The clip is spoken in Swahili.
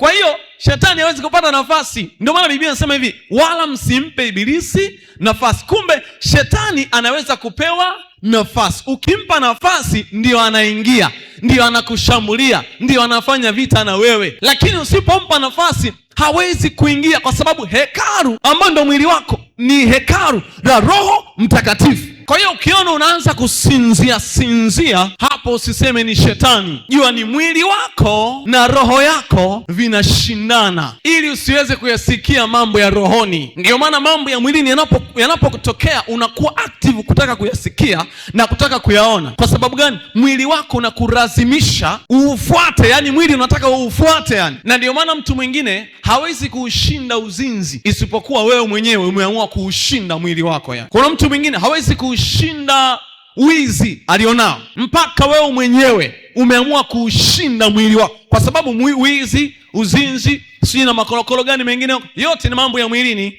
Kwa hiyo shetani hawezi kupata nafasi. Ndio maana Biblia inasema hivi, wala msimpe ibilisi nafasi. Kumbe shetani anaweza kupewa nafasi. Ukimpa nafasi, ndiyo anaingia, ndiyo anakushambulia, ndiyo anafanya vita na wewe, lakini usipompa nafasi hawezi kuingia, kwa sababu hekalu ambayo ndio mwili wako ni hekalu la Roho Mtakatifu. Kwa hiyo ukiona unaanza kusinzia sinzia hapo, usiseme ni shetani, jua ni mwili wako na roho yako vinashindana, ili usiweze kuyasikia mambo ya rohoni. Ndiyo maana mambo ya mwilini yanapotokea unakuwa active kutaka kuyasikia na kutaka kuyaona. Kwa sababu gani? Mwili wako unakulazimisha uufuate, yani mwili unataka uufuate yani. Na ndiyo maana mtu mwingine hawezi kuushinda uzinzi isipokuwa wewe mwenyewe umeamua kuushinda mwili wako yani. Kuna mtu mwingine hawezi kuushinda wizi alionao mpaka wewe mwenyewe umeamua kuushinda mwili wako, kwa sababu wizi, uzinzi, sijui na makorokoro gani mengine, yote ni mambo ya mwilini.